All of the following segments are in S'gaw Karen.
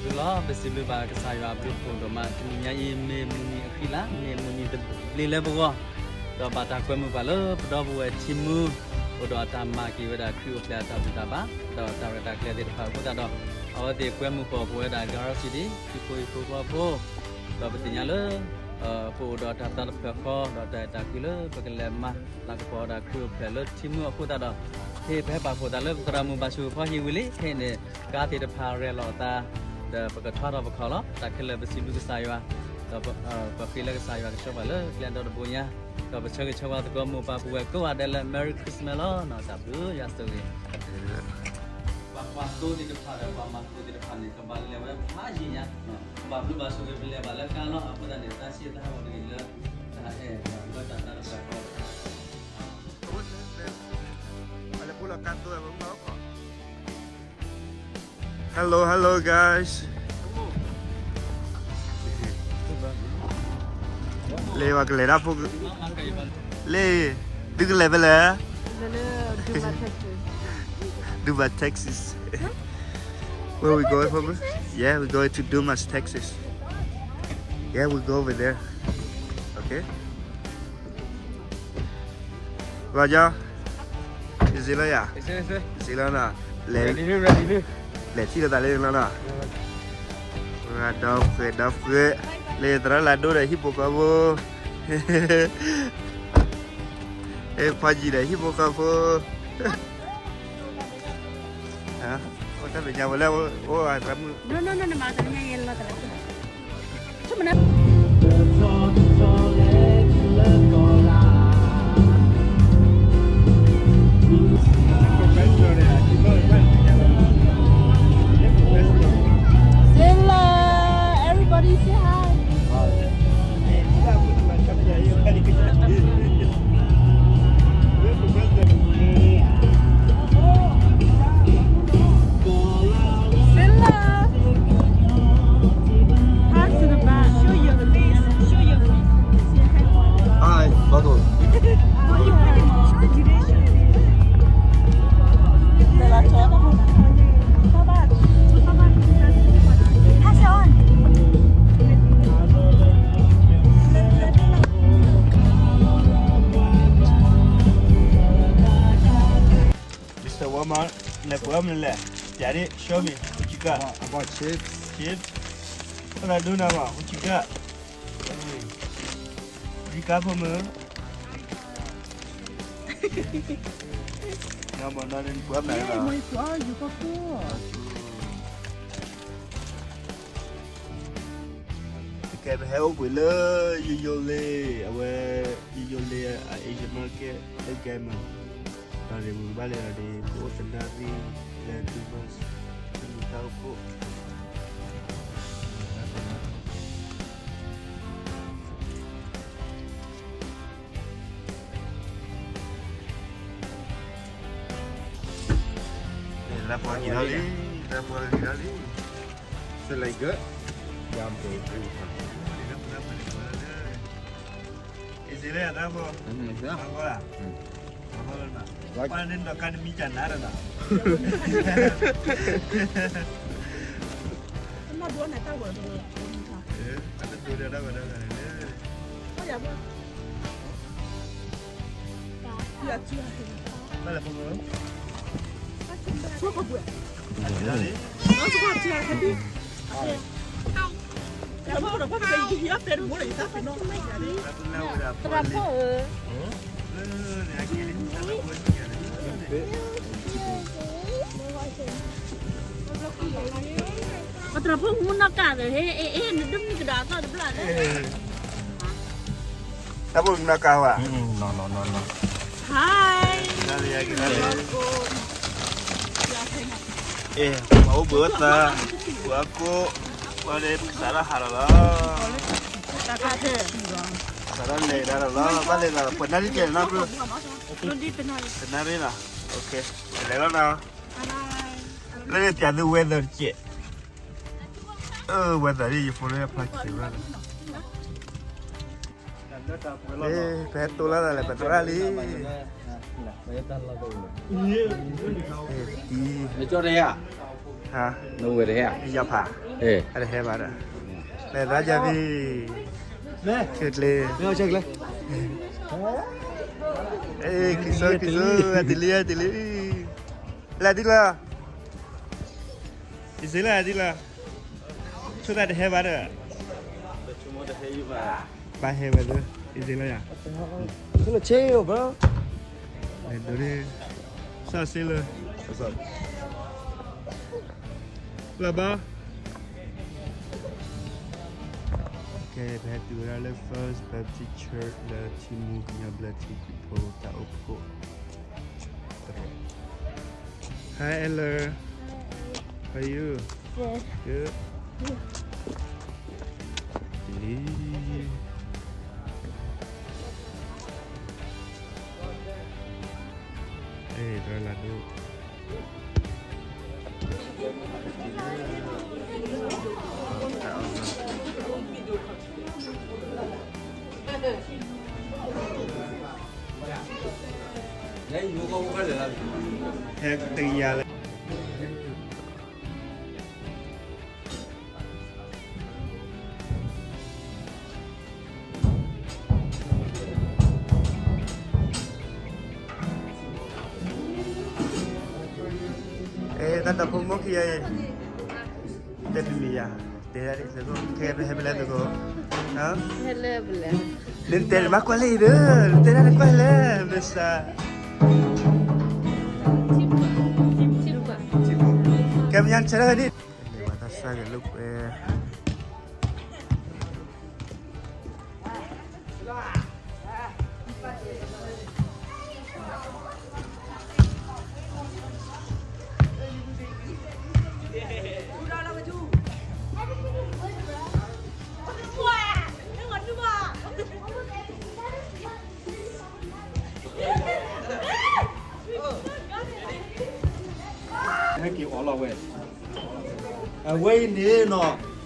လီၤ ပစံးဘျုးဘၣ်ကစၢ်ယွၤအဘျုးအဖှိၣ်ဒိၣ်မး တနံၤညါအံၤ မ့ၢ်မုၢ်နံၤအဃံလၤ မ့ၢ်မုၢ်နံၤတဘျီလၢပဂီၢ်, ဒီးဘၣ်တၢ်ကွဲမုာ်ပှၤလၢပဒီပုၢ်ဝဲၢ်ထံမူ အိၣ်ဒီးအတၢ်မၤက့ၤဝဲဒၣ်ခရံာ်အိၣ်ဖျဲၣ်အတၢ်ဘူၣ်တၢ်ဘါ ဒီးတၢ်ရဲၣ်တၢ်ကျဲၤသ့ၣ်တဖၣ်အဃိသတးဒီး အဝဲသ့ၣ်ကွဲမုာ်ဃီၤပဝဲဒၣ် ကရၢစံဒံ ဟံၣ်ဖိဃီဖိအဖိ, ဒီးပသ့ၣ်ညါလၢ ပအိၣ်ဒီးတၢ်သးတဖျၢၣ်ဃီ ဒီးတၢ်အဲၣ်တၢ်ကွံလၢပကလဲၤမၤလၤကပီၤဝဲဒၣ်ခရံာ်အိၣ်ဖျဲၣ်လၢထံမူအဃိသတးဒီး ဖဲပဟဲပာ်ဖှိၣ်သးလၢပသရၣ်မုၣ်ဘၣ်ဆိၣ်ဂ့ၤဖီဟံၣ်ဝံၤလံ ခဲအံၤန့ၣ် ကါသ့ၣ်တဖၣ်ရဲၣ်လီၤအသး ဒီးပကထီထီၣ်ပခီၣ်လီၤ. တၢ်ခဲလၢာ်ပစံးဘျုးကစၢ်ယွၤ ဒီးပဃ့လၢကစၢ်ယွၤကဆှၢပှၤလၢကျဲဒီတဘိညါ, ဒီးပဆၢဂ့ၤဆၢဝါသကိးမိၢ်ပၢ်ပုၢ်ဝဲၢ်ကိးဂၤဒဲးလၢ Merry Christmas လီၤ. တၢ်ဘျုးယွၤဆိၣ်ဂ့ၤ ပှၤကွၢ်သိသ့ၣ်တဖၣ်ဒီးပှၤမၤသကိးသ့ၣ်တဖၣ်န့ၣ် ကဘၣ်လဲၤဝဲဖးယံာ်ညါ, ကဘၣ်ဘျုးဘၣ်ဆိၣ်ဂ့ၤ ပလဲၤဘၣ်လၢကါလီၤ. အဃိသတးန့ၣ် သးဆံးသးဟးဂီၤတဂ့ၤလၢ တၢ်အဲၣ်လီၤတၢ်သးတဖျၢၣ်ဃီ Hello, hello, guys. လၢပကလဲၤဒၣ်ဖိ, လၢ သုကလဲၤဖဲလဲၣ်. Dumas, Texas. Where we going for? Yeah, we going to Dumas, Texas. Yeah, we go over there. Okay. လီၤကၠီ, ယစံးလီၤယၤ, ယစံးလီၤနီၤ, လဲၤ, လဲၤထံၣ်လိာ်သးလၢန့ၣ်လီၤနီၤ, ဒီဖှဲဒီဖှဲ, လၢသရၣ်လၢဒိၣ်ဒီးဟံၣ်ဖိဃီဖိ, ဖီယံၤဒီးဟံၣ်ဖိဃီဖိ, အိၣ်တၢ်မဲာ်ညါဝဲလၢအိၣ်အသရၣ်မုၣ် Silla, everybody say hi. Silla, pass to the back. Show your face. Show your face. Hi, Bubbles. Pass it on. Mister Walmart, လဲၤပှဲၤမနုၤလဲၣ်, ပျးဒ့ၣ် show me what you got. I bought chips. Chips? What I do now, what you got? What you got for me? နမ့ၢ်နီၢ်န့ၣ်ပှဲၤမနုၤလဲၣ်. ကဲ ပဟဲအိၣ်ဘှံးလၢ ယိယိလ့, အဝဲ ယိယိလ့ အ Asian market လၢကဲမး, ဒီးဒ်ပဘၣ်လဲၤဒီးဒ် ပအိၣ်တနၣ်ရံၣ် လၢ Dumas တၢ်အိၣ်ဖှိၣ် လၢပှၤက့ၤထီၣ်လံ, လၢပှၤက့ၤထီၣ်လံ. So like good? Yeah, I'm good. Is it there, that one? Mm, yeah. That one? Mm. That one, no. What? One in the kind of meat and that, no. I'm not doing that, that one. Eh, I'm not doing that, that one, that one. Oh, yeah, but Patra pho muna kada he e e na dum ni kada ta bla ne. Tapo na kawa. No no no no. Hi. Dale ya que dale. Eh, mau buat ta. Buako. Wale sara harala. Sara le harala. Vale la. Pues nadie quiere nada, bro. Nadie nada. Okay. Leo na. Leo ya te weather che. ဝဲသးဒ်ယဖိလၢဖျါခံရၣ်လီၤ. ပဟဲတိလၢ်သးလဲၣ် ပသရၣ်လံ. တံ, နကၠီတဟဲဧါ, နဝဲတဟဲဧါ, ယဖး, အတဟဲဘၣ်ဒီး, လဲၤသးယၤဖံ, ဆဲးကျဲ, ကံၢ်စိကံၢ်စိ, အတလံအတလံ, လၢဒ်လၢ, ယစ့လၢဒ်လၢ, ဆိသးတဟဲဘၣ်ဒီး, ဘၣ်ဟဲဝဲဒီး, ယစ့လၢယၤ, ဆိလၢဆ့အိၣ်ဘၣ်, ဒ်, စးစ့လၢ, လၢဘၣ် ကဲ ပဟဲတုၤဝဲဒၣ်လၢ First Baptist Church လၢထံမူကညီဘျၢထံခရံာ်ဖိတၢ်အိၣ်ဖှိၣ်. Hi Eller, how are you? Good. Good. လံ, အဲ တၢ်လၢဒိၣ် ဟဲတယၤလဲၣ်. အဲ တၢ်တၢ်ဖိမိၢ်ခံဂၤအံၤ, တဲတမံၤယၤ, တဲဒၣ်ဒ်သိး ခဲပဟဲပလဲၤသကိး, နတဲတဘၣ်ကွၢ်လၢအံၤဒီး နတဲဒၣ်နကွၢ်လၢ မစၢ်, ကဲမညါဆဲးလၢန့ၣ်, မ့ၢ်ဝဲတၢ်စၢ်ဂဲၤလိာ်ကွဲ ဟဲက့ၤအီၣ်လီၤဝဲ, အဝဲအံၤန့ၣ်နီၤ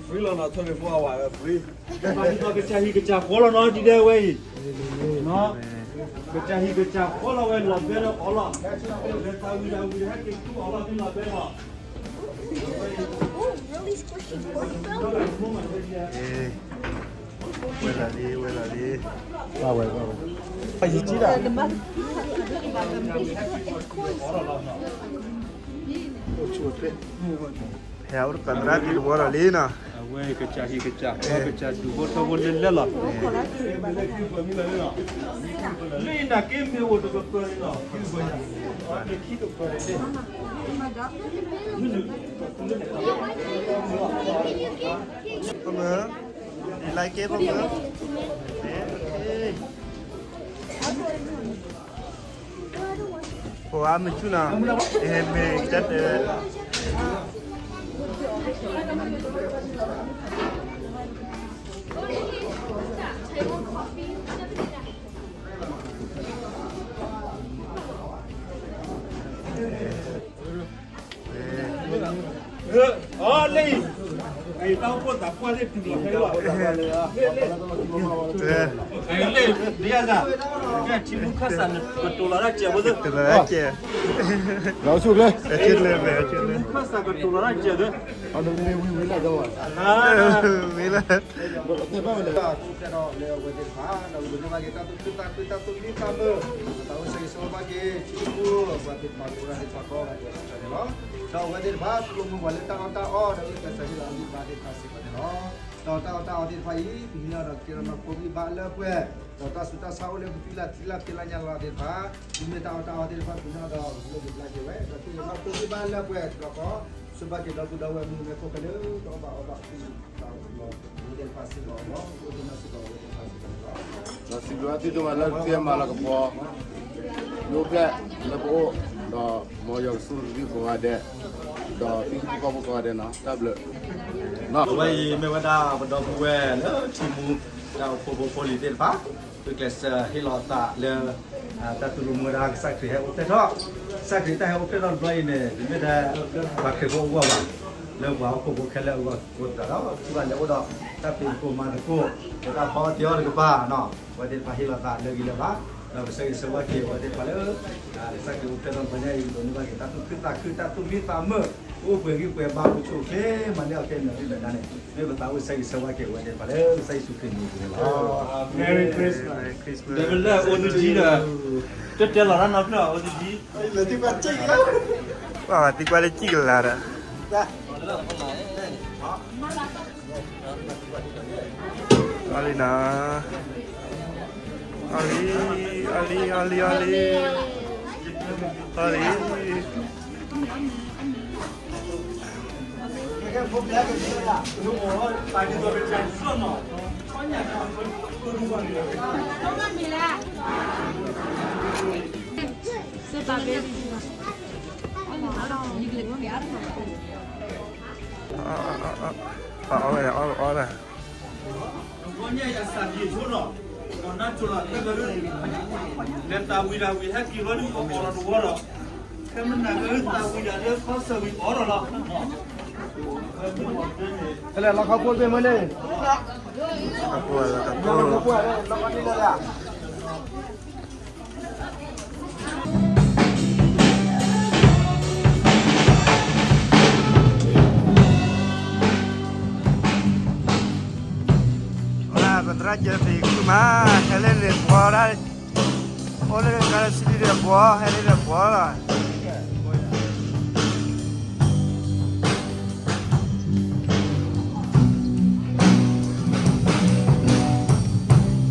free လီၤနီၤ, twenty-four hour free. ကဘၣ်ဒ်သိးကစၢ်ဟံၣ်ကစၢ်ဃီလီၤနီၤ ဒ်ဒီးဝဲအံၤ, ကစၢ်ဟံၣ်ကစၢ်ဃီလီၤဝဲ လီၤဘဲလၢအီၣ်လီၤ, လၢသးဝံၤဒီးဝံၤဒီး ဟဲက့ၤသူအီၣ်လီၤဒ်လီၤဘဲလီၤ. ဝဲလီၤလံ ဝဲလီၤလံ, ဝဲဝဲဝဲ, ယကံဒၣ်, ဖဲအိၣ်တကးသရၣ်ဒ်တဝီလီၤလံနီၤ, အဝဲကစၢ်ဟံၣ်ကစၢ်ဃီ ကစၢ်ဒူၣ်ဖိထၢဖိလဲၣ်လဲၣ်လီၤ. လၢအံၤနာ်က့မ့ၢ်အိၣ်တကပၤန့ၣ်လီၤ, ခံကပၤန့ၣ်, ဖိမုၣ်, you like it ဖိမုၣ်, ဖိအါမုၢ်ဆူၣ်နီၤ, ဟဲမ့ၢ်ကတၢၢ် အီၤလံ, အတၢ်အိၣ်ဖှိၣ်သးပှၢ်သ့ၣ်တုၤလီၤဖဲလီၤ, လံ, ဒ်အသး, ထံမူခၢၣ်စးကတိၤလီၤတၢ်စဲးဖိသ့ၣ်, ထံမူခၢၣ်စးကတိၤလီၤတၢ်စဲးသ့ၣ်, မ့ၢ်ဝံၤဝံၤလၢ်, မ့ၢ်လၢ ကအိၣ်ဖျဲၣ်ထီၣ်လၢအဝဲသ့ၣ်တဖၣ်, ဒီးပဒိးန့ၢ်ဘၣ်က့ၤတၢ်သူၣ်ခုသးခု တၢ်သူၣ်မံသးမုာ်, တၢ်အိၣ်ဆၢဂ့ၤဆၢဝါဘၣ်က့ၤ ထံဖိ, ပှၤသ့ၣ်တဖၣ် ကအိၣ်ဒၣ်သ့ၣ်တဖၣ်ကိးဂၤဒဲးန့ၣ်လီၤ. ဒီးအဝဲသ့ၣ်တဖၣ် သူၣ်ကိၢ်မူၤဘှီးလၢတၢ်အီၣ်တၢ်အီ ဒီးလၢကစၢ်ဟ့ၣ်လီၤအဂံၢ်ဘါသ့ၣ်တဖၣ်စ့ၢ်ကီးန့ၣ်လီၤ. ဒီးတၢ်အီၣ်တၢ်အီသ့ၣ်တဖၣ်အံၤ ပဟံးန့ၢ်အီၤဒီးကဲထီၣ်နီၢ်ခိဂံၢ်ဘါလၢပှဲၤ, ဒီးတၢ်ဆူးတၢ်ဆါအိၣ်လၢပသံလၢထံလၢဖံလၢညါလီၤသ့ၣ်တဖၣ်, ပမ့ၢ်တၢ်အီၣ်တၢ်အီသ့ၣ်တဖၣ် ပဟံးန့ၢ်အီၤဒီးလၢပဘျါက့ၤဝဲ ဒီးကဲထီၣ်နီၢ်ခိဂံၢ်ဘါလၢပှဲၤစ့ၢ်ကီး, ဆိဘၣ်က့ၤဒီပုၢ်ဒီဝဲၢ်မုၣ်မဲခိၣ်ခဲလၢာ် တအီၣ်ဘၣ်အီဘၣ် အဝဲသ့ၣ်တဖၣ်စ့ၢ်ကီးအဂီၢ်, အိၣ်ဒံးနီၢ်စ့ၢ်ကီးအဝဲသ့ၣ်တဖၣ်စ့ၢ်ကီးန့ၣ်လီၤ. ဒီးစံးဘျုးဘၣ်သုဒိၣ်မးလၢသုမၤလၤကပီၤ ယအိၣ်ဖျဲၣ်လၢပအိၣ်, ဒီးမ်ယွၤကဆိၣ်ဂ့ၤသုကိးဂၤဒဲး, ဒီးသုဟံၣ်ဖိဃီဖိကိးဂၤဒဲးနီၤ, တၢ်ဘျုး. အဝဲအံၤမ့ၢ်ဝဲဒၣ်ပဒီပုၢ်ဝဲၢ်လၢထံမူ တၢ်အိၣ်ဖှိၣ်ဖိဖိလံၤသ့ၣ်တဖၣ်, သုကျဲးစၢးဟ့ၣ်လီၤသးလၢ တၢ်သူၣ်လီၤမူဒါကစၢ်ခရံာ်ဟဲအိၣ်ဖျဲၣ်ထီၣ်, ကစၢ်ခရံာ်တၢ်ဟဲအိၣ်ဖျဲၣ်ထီၣ်တဘျီအံၤန့ၣ် တမ့ၢ်ထဲပှၤခရံာ်ဖိအဂီၢ်ဘၣ်, လၢပှၤဟီၣ်ခိၣ်ဖိခဲလၢာ်အဂီၢ်ကိးသတးဒီး ထံၣ်ဘၣ်လဲၤအိၣ်ဒီးတၢ်ဖံးသကိးမၤသကိး, ဒီးတၢ်ဖီအီၣ်တ့ၤအီၣ်တကပၤနီၤ, အဝဲသ့ၣ်တဖၣ်ဟ့ၣ်လီၤသးလၢဂံၢ်လၢဘါ, ဒီးပဆၢဂ့ၤဆၢဝါက့ၤအဝဲသ့ၣ်တဖၣ်လၢ ကစၢ်ခရံာ်အိၣ်ဖျဲၣ်ထီၣ်တဘျီညါအံၤ ဒိးန့ၢ်ဘၣ်က့ၤတၢ်သူၣ်ခုသးခု တၢ်သူၣ်မံသးမုာ်, အိၣ်ပှဲၤဂံၢ်ပှဲၤဘါ အိၣ်ဆူၣ်အိၣ်ချ့ မၤန့ၢ်အီၣ်ခဲလၢာ်န့ၣ် မ့ၢ်ပသးအိၣ်ဆၢဂ့ၤဆၢဝါက့ၤဝဲသ့ၣ်တဖၣ်လၢကစၢ်ယ့ၣ်ၡူးခရံာ်မံၤပူၤန့ၣ်လီၤ. Merry Christmas. ဒီးပလၢအိၣ်သူၣ်ကံဒီး တတဲလီၤတၢ်နီတဖျၢၣ်အိၣ်သူၣ်ကံ သံကွၢ်လၢကံၣ်ကလၤဒီး အီၣ်လံနီၤ, အီၣ်လံ, အီၣ်လံ, အီၣ်လံ, အီၣ်လံ, အီၣ်လံ. ပှၤအီၣ်ဝဲဒၣ် အီၣ်အီၣ်ဒၣ် နဂီၢ်ညါယသးဒ်အဆိနီၤ, ဒီးနါစိၤလီၤခဲကရၢ, လဲၤသးဝံၤဒၣ်ဝံၤ ဟဲက့ၤလီၤဒုးအီၣ်လီၤတဝီဒီး, ခဲ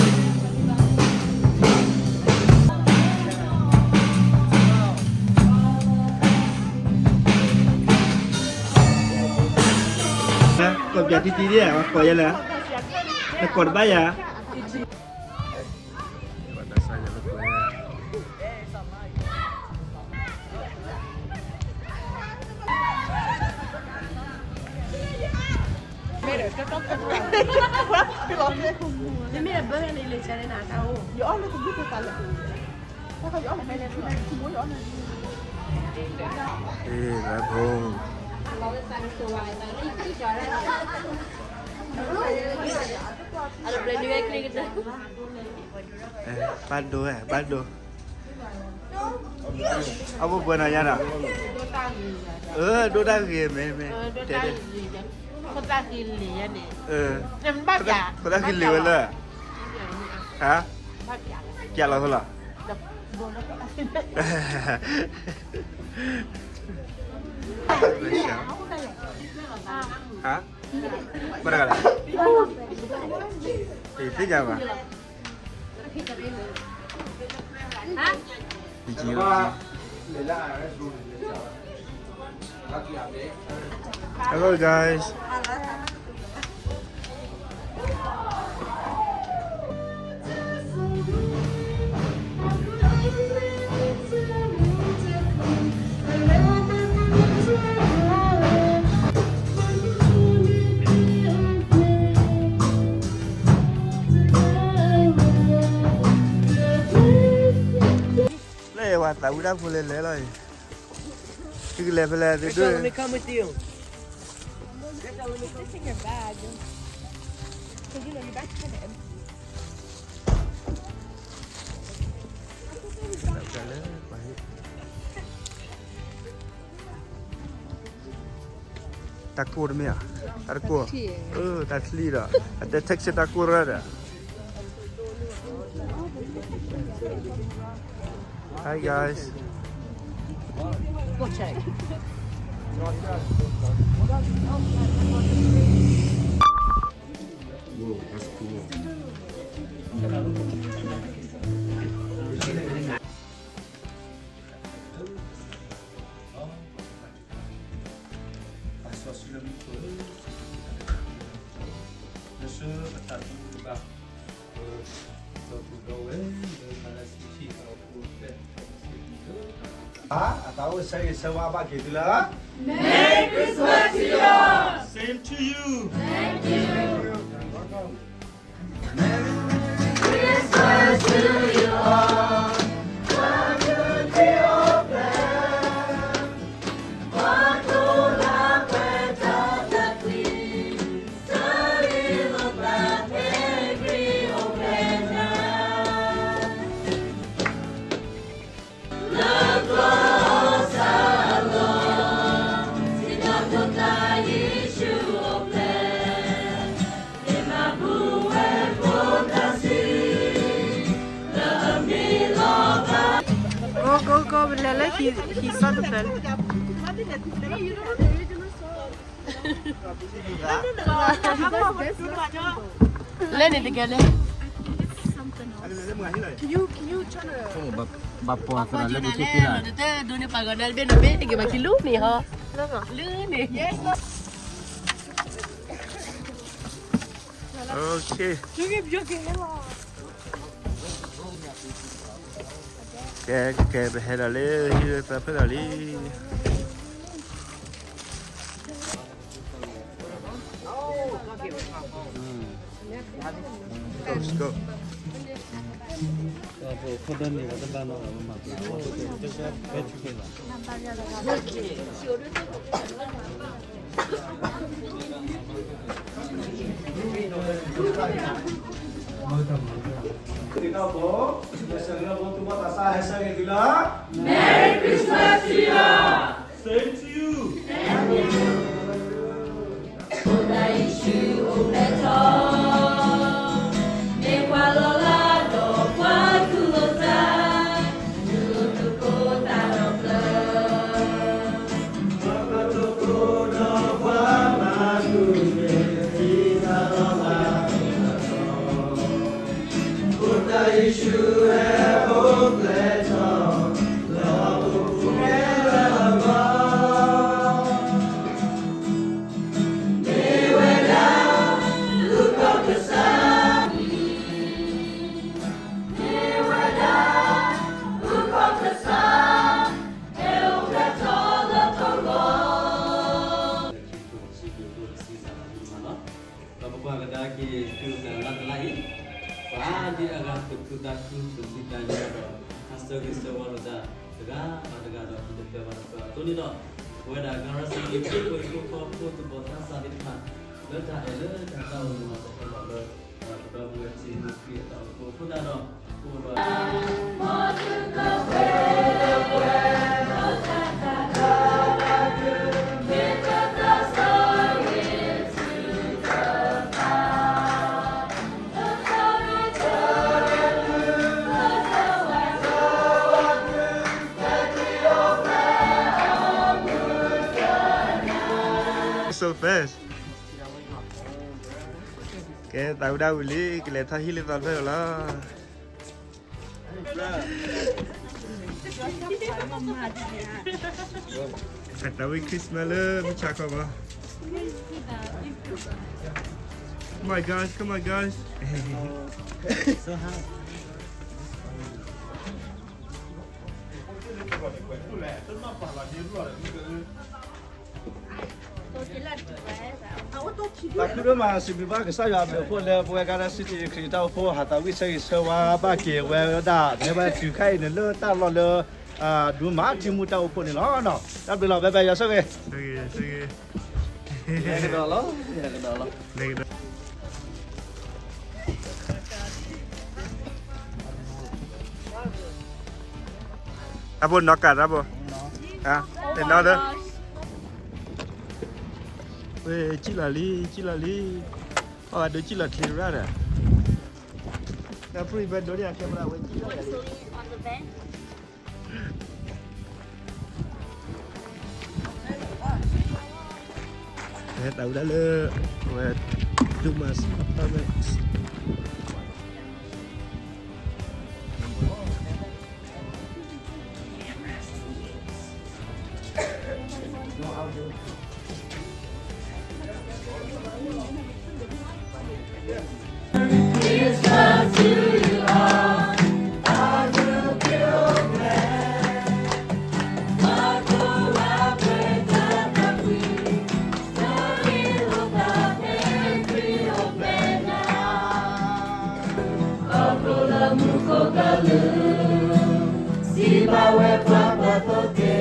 မနၤကသးဝံၤဒၣ်လၢခီဆၢဝံၤအီၣ်ဒီးလီၤ. ဖဲလဲၣ်လီခီဖိတဘ့ၣ်မ့ၢ်န့ၣ်, လီခီဖိလီခီဖိလီခီဖိလီခီဖိလီခီဖိ ပသရၣ်ကဲသ့ၣ်ခုမး, ဟဲလၢန့ၣ်ပှၤဒၣ်, အိၣ်လၢကါလၢစံဒံဒီးပှၤ ဟဲလၢဒီးပှၤလီၤ. ကိးပျးတံၢ်တံၢ်ဒ်, ကိးယဲလဲၣ်, နကိးတဘၣ်ယၤ. ဘၣ်ဒိ, ဘၣ်ဒိ, အဘိပှဲၤနီၤယါနီၤ, ဒိၣ်တၢ်ဂ့ၤမ့ၢ်, မ့ၢ်တဲ, ဖိသၣ်ဃံလ့ၤဝဲလၢ, ဟါ, ပျးလီၤဖိလီၤ. ဟါ, ဘၣ်တဂၤလဲၣ်, သ့ၣ်ညါဘၣ်. Hello guys. လၢဝဲသးဝံၣ်တၢ်ဖိလဲၤလဲၤလီၤအံၤ, သုကလဲၤဖဲလဲၣ်သုဒိၣ်. တၢ်ကိၢ်တမ့ၢ်ဧါ, တၢ်တကိၢ်, တၢ်ချံဒီး, အတဲ Texas တၢ်ကိၢ်ရၢဒီး. Hi guys. Whoa, that's cool. အသးအိၣ်ဆၢဂ့ၤဆၢဝါဘၣ်က့ၤသုလၢ Merry Christmas to you all. Same to you. Thank you. လဲၤလၢဟံၣ် ဟံၣ်စီတဖျၢၣ် လၢန့ၣ်တကဲလၢ ဘၣ်ပှၤသရၣ်လၢပက့ၤသ့လၢ နတဒိးန့ၢ်ပှၤဂီၤနၤတဘ့ၣ်နီတဘ့ၣ် က့ၤဘၣ်ခံလူန့ၣ်ဟီ လူန့ၣ် ကဲ ကဲ ပဟဲဒီးလၢဟံၣ်လၢသၢဖျၢၣ်ဒီးလံ Let's go. Merry Christmas to you all. Same to you. Season ဒီးပကွၢ်ကဒါက့ၤ သုးကလးတလါအံၤ, ပှၤဒ်အဂၤ ပသူၣ်သးခု ပစံးတၢ်ညီဒီး ဟးဆၢဂ့ၤဆၢဝါလိာ်သး တဂၤဘၣ်တဂၤဒီး တဖုဘၣ်တဖုအသိးန့ၣ်ဒီး, ပဝဲဒၣ် ကရၢစံး ခရံာ်ဖိဟံၣ်ဖိဃီဖိ သူၣ်ဘီၣ်သးစၢ်သ့ၣ်တဖၣ် လၢတၢ်အဲၣ်လၢတၢ်သးအိၣ်မုာ်မး ပဟဲလီၤလၢ ပဒီပုၢ်ဝဲၢ်ထံဖိခရံာ်အတၢ်အိၣ်ဖှိၣ်အဃိသတးဒီး ပအိၣ်ဒီး So fast. ကဲ သးဝံၣ်ဒၣ်ဝံၤလံ ကလဲၤထီၣ်ဟံၣ်လၢသီဖျၢၣ်လီၤ. အတၢ်ဝံၣ် Christmas လၢမုၢ်ဆါခီဘၣ်. Come on, guys, come on, guys. So high. သးခုဒိၣ်မး စံးဘျုးဘၣ်ကစၢ်ယွၤအဘျုးအဖှိၣ်လၢ ပဝဲကါလၢ City ခရံာ်တၢ်အိၣ်ဖှိၣ် ဟးသးဝံၣ်ဆၢဂ့ၤဆၢဝါဘၣ်က့ၤဝဲဒၣ် မ့ၢ်ဝဲတုၤခဲအံၤန့ၣ် လၢတၢ်လီၢ်လၢ ဒိၣ်မးထံမူတၢ်အိၣ်ဖှိၣ်န့ၣ်လီၤ. တၢ်ဘျုးလီၤ ဘဲဘဲ ယွၤဆိၣ်ဂ့ၤ ကဒီးလီၤ ကဒီးလီၤ တၢ်ဘိနီၢ်ကး တၢ်ဘိ တနီၢ်ဒီး ဝဲ ကံၣ်လီၤလံ ကံၣ်လီၤလံ အီၣ်ဝဲဒိကံၣ်လီၤချ့ရၣ်ဒီး ဒီးပြံၢ်ဘဲဒိဒ်အခဲမရဝဲကံၣ်လီၤလံ ဟဲတၢ်ဝဲဒၣ်လၢ အဝဲ Dumas Apartments. Sibawɛ papa tote,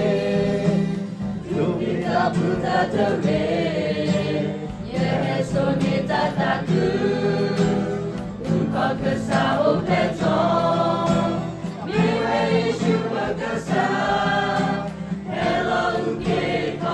lumi tapu tatare, yere soni tataku, uko kesa opeto, miwe ishu bakasa, hello uke ko.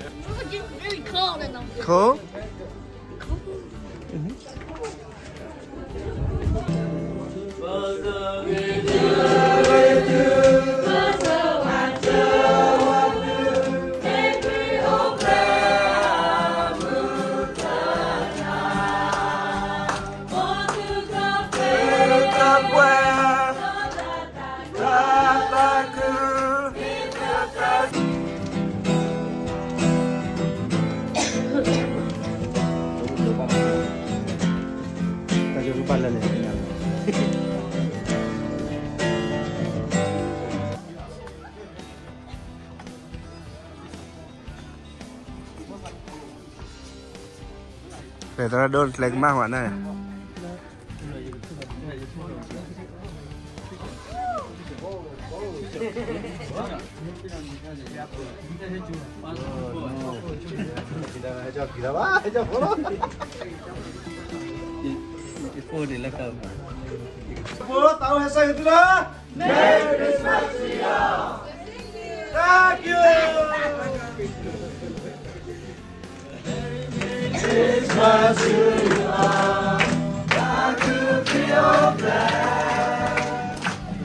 It's very cold and I'm Cold?ဖဲသရၣ်ဒိၣ်တကျဲကမၣ်ဝဲန့ၣ် Thank you. Christmas to you all. Báku kio blé.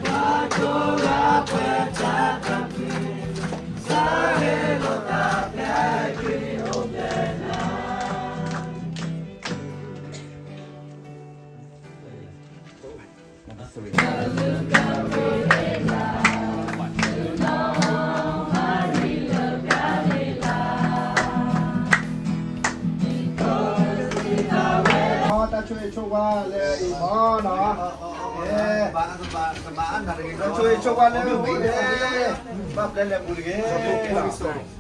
Báku rapwe tata pi. Sahe lo tate. တၢ်ဆိၣ်ဂ့ၤဆိၣ်ဝါလၢအံၤမ့ၢ်နီၤ, တၢ်ဆိၣ်ဂ့ၤဆိၣ်ဝါလၢအံၤ, ဘၣ်ပျဲလဲၤပူၤတဂ့ၤ.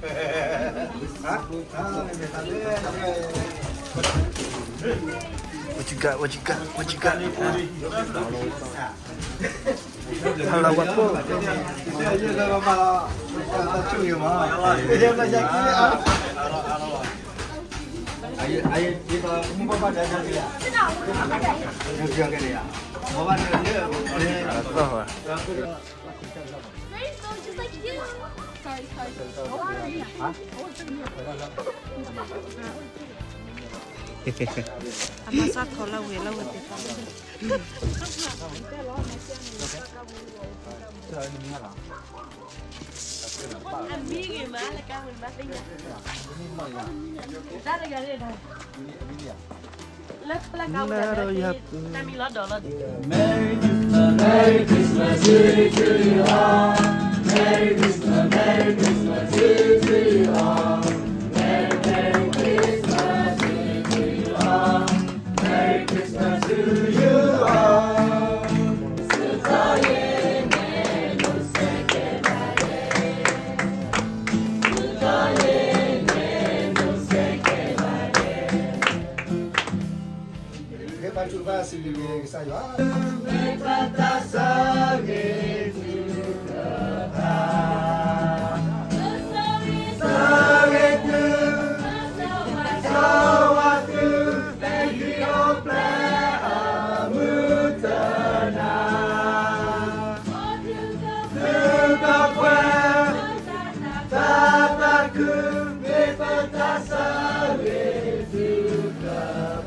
What you got? What you got? What you got? ဟါလၢဝါကိၢ်, အသီၣ်ဝဲ. Very slow, just like you. Sorry, sorry. အမၤစၢ်ထီၣ်လၢဝဲလၢဝဲသ့ၣ်တဖၣ် အမံဂ့ၤမးလၢကါဝံၤမးသ့ၣ်ညါ, တၢ်တဂၤန့ၣ်ဒီး လၢပျၢ်ကါဝံၤဒီး တၢ်မံလီၤဒီးလီၤဒ် Merry Christmas, Merry Christmas to you all. Merry Christmas, Merry Christmas to, to you all. Merry, Merry Christmas to, to you all. Merry Christmas to you all. ကစၢ်ယွၤ, မ့ၢ်ပတၢ်ဆၢဂ့ၤသုတဖၣ်, ဆၢဂ့ၤသု, ဆၢဝါသု, သုကပှဲၤ, တၢ်သးခု, မ့ၢ်ပတၢ်ဆၢဂ့ၤသုတ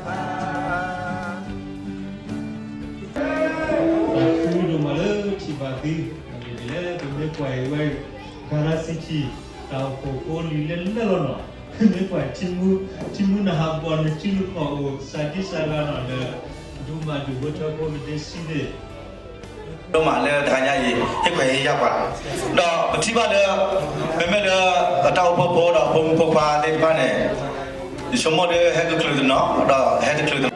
ဖၣ်. တၢ်ဃုဒိၣ်မးလၢထံၣ်ဘၣ်သု, ဒ်လဲၣ်ပမ့ၢ်ကွၢ်အံၤဝဲ, ဂၤရၣ်စံထံ, တၢ်အိၣ်ဖှိၣ်ဖိလံၤလဲၢ်လဲၢ်လီၤနီၤ, မ့ၢ်ကွၢ်ထံမူ, ထံမူနဟးဘီၣ်နစုလူၢ်ခီၣ်အိၣ် စးဒံစးဂၤနီၤလၢ ဒူမၤဒူဖိထၢဖိမ့ၢ်တဆံန့ၣ် ဒိၣ်မးလၢတဟါညါအံၤ ဟ့ၣ်ခွဲးဟ့ၣ်ယာ်ပှၤ, ဒီးပထံၣ်ဘၣ်လၢ မ့မ့ၢ်လၢ တၢ်အိၣ်ဖှိၣ်ဖိဒီးဖိမုၣ်ဖိခွါသ့ၣ်တဖၣ်န့ၣ် ယဆိကမိၣ်ဒီးဟဲကချုးတနီၤ ဒီးဟဲတချုးတနီၤ Merry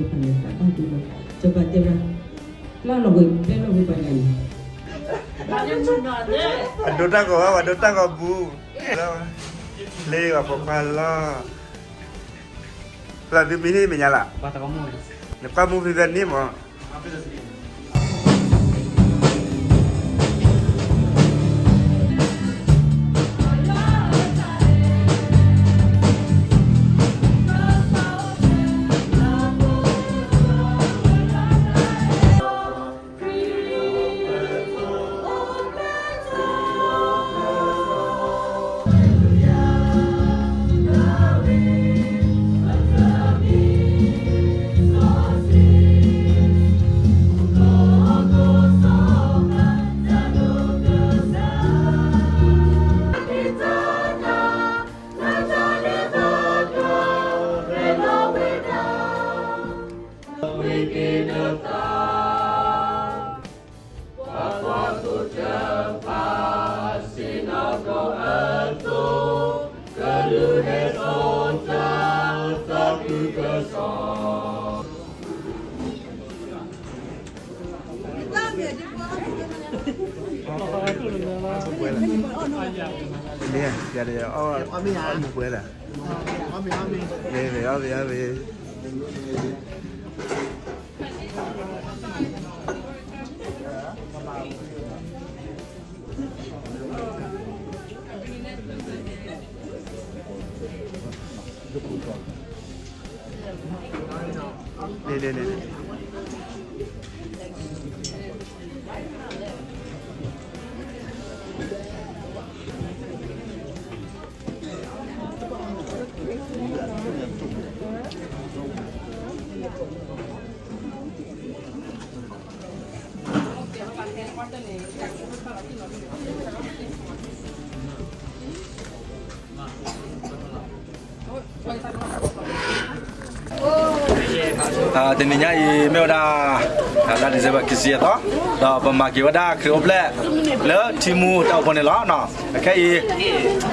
တၢ်ဘၣ်ဒိလီၤ, စီၤပၤတဲဝဲဒၣ်, ကျါလီၤဝဲ တဲလီၤဝဲပှၤတဂၤန့ၣ်, အဒိတၢ်ဂီၤဘၣ် ပှၤဒိတၢ်ဂီၤဘူး, လၢဂီၤပိာ်ခွါလီၤ, လၢသုမံၤဟ့ၣ်မဲာ်ညါလၢ်, နကွၢ်မူဖံဖဲန့ၣ်မး မ့ၢ်ယၤ ယၤဒီး အီၣ်မူပှဲၤလၢ်, မ့ၢ်မ့ၢ်အီၣ်မ့ၢ်အီၣ်မ့ၢ်, န့ၣ်န့ၣ်န့ၣ်န့ၣ် တနံၤညါအံၤ မ့ၢ်ဝဲဒၣ် လါ December ခံဆံယဲၢ်သီ, ဒီးပမၤက့ၤဝဲဒၣ်ခရံာ်အိၣ်ဖျဲၣ် လၢထံမူတၢ်အိၣ်ဖှိၣ်န့ၣ်လီၤ. ခဲအံၤ ပခရံာ်အိၣ်ဖျဲၣ်တၢ်ဘူၣ်တၢ်ဘါတၢ်ရဲၣ်တၢ်ကျဲၤဝံၤဆၢကတီၢ်ဒီး အဝဲသ့ၣ်တဖၣ် တၢ်အိၣ်ဖှိၣ်ဖိအိၣ်ဝဲဒၣ်ဒီးတၢ်ကူၣ်လိာ်မုာ် ဘၣ်ဃးလၢတၢ်အီၣ်တၢ်အီနီၤ, ဒ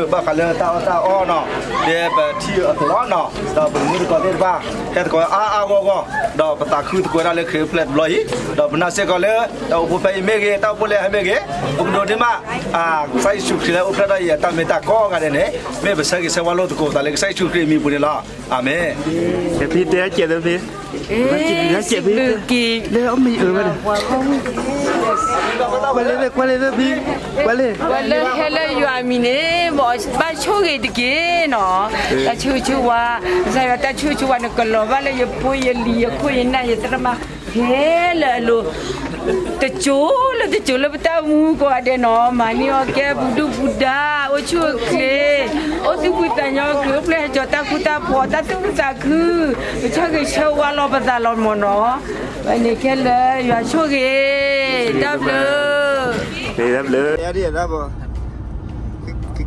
်ပထံၣ်အသိးလီၤနီၤ, ဒီးပမူသကိးသ့ၣ်တဖၣ် ဟဲသကိးအါအါဂီၢ်ဂီၢ်, ဒီးပသးခုသကိးဝဲဒၣ်လၢခရံာ်အိၣ်ဖျဲၣ်တဘျီအံၤ, ဒီးပနာ်စ့ၢ်ကီးလၢ တၢ်အိၣ်ဖှိၣ်ဖဲအံၤမ့ၢ်ဂ့ၤ, တၢ်အိၣ်ဖှိၣ်လၢဟဲမ့ၢ်ဂ့ၤ, ပကဒိးန့ၢ်ဘၣ် ကစၢ်ယ့ၣ်ၡူးခရံာ်လၢအိၣ်ဖျဲၣ်ထီၣ်အံၤ အတၢ်မ့ၢ်တၢ်တီကိးဂၤဒဲးန့ၣ် မ့ၢ်ပဆၢဂ့ၤဆၢဝါလိာ်သကိးသးလၢကစၢ်ယ့ၣ်ၡူးခရံာ်အမံၤအပူၤန့ၣ်လီၤ. အၤမ့ၣ်. ဖံတဲကဲးသ့ဖံ, စံးဘျုးက့ၤ လၢအမံၤအၢဝဲန့ၣ်, ကွၢ်လၢသ့ဖံ, ကွၢ်လၢ, ပှၤလၢဟဲလၢယွၤအမံၤန့ၣ် ဘၣ်ဆိၣ်ဂ့ၤတက့ၢ်နီၤ, တၢ်ဆိၣ်ဂ့ၤဆိၣ်ဝါ, ကစၢ်ယွၤတၢ်ဆိၣ်ဂ့ၤဆိၣ်ဝါန့ၣ် ကလီၤဘၣ်လၢယဖိယလံၤယခိၣ်ယနၢ်ယသရၣ်မါ ဖဲလၢအလိၤ တစိၤလၢတစိၤလၢပတၢ်အိၣ်မူကိးဂၤဒဲးနီၤ, မၤန့ၢ်အီၣ်ကဲပူၤဒုၣ်ပူၤဒါ, အိၣ်ဆူၣ်အိၣ်ချ့, အိၣ်သူၣ်ဖှံသးညီ, ခရံာ်အိၣ်ဖျဲၣ်ဟဲကၠီၤတၢ်ဃူတၢ်ဖိး, တၢ်သူၣ်ခုသးခု, ကစၢ်ခရံာ်ဆၢဝါလီၤပသးလီၤမၢ်နီၤ, ဝဲန့ၣ်ခဲလၢာ်ယွၤဆိၣ်ဂ့ၤ, တၢ်ဘျုး, တၢ်ဘျုး,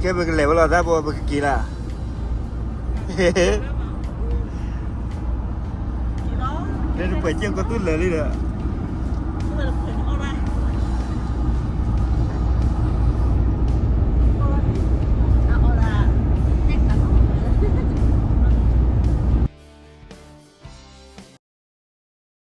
ကဲပကလဲၤဝဲလီၤ တၢ်ဘျုး ပကက့ၤလၢ လၢတပှဲၤကၠိကီၢ်သူလၢာ်လံဒီး,